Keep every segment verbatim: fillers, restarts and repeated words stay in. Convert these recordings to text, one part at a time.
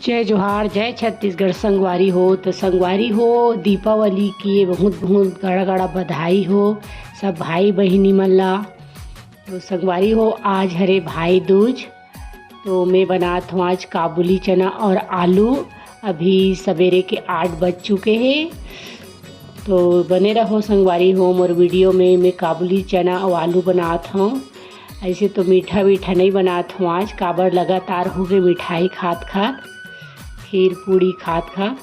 जय जोहार, जय छत्तीसगढ़ संगवारी हो। तो संगवारी हो, दीपावली के बहुत बहुत गड़ा गड़ा बधाई हो सब भाई बहिनी मन ला। तो संगवारी हो, आज हरे भाई दूज। तो मैं बनात हूँ आज काबुली चना और आलू। अभी सवेरे के आठ बज चुके हैं। तो बने रहो संगवारी हो मोर वीडियो में। मैं काबुली चना और आलू बनात हूँ। ऐसे तो मीठा मीठा नहीं बनात हूँ आज, काबर लगातार हो गए मिठाई खात खात, खीर पूड़ी खात खात।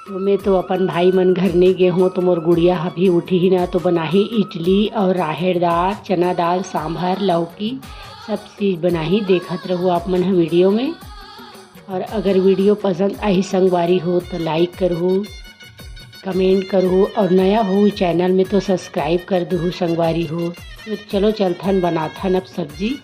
तो मैं तो अपन भाई मन घर नहीं गे हूँ, तो मोर गुड़िया अभी उठी ही ना, तो बनाही इडली और राहेर दाल, चना दाल, सांभर, लौकी, सब चीज़ बनाही। देखत रहू आप मन ह वीडियो में। और अगर वीडियो पसंद आही संगवारी हो तो लाइक करहू, कमेंट करहू और नया हो चैनल में तो सब्सक्राइब कर दहू संगवारी हो। तो चलो चलथन बनाथन अब सब्जी।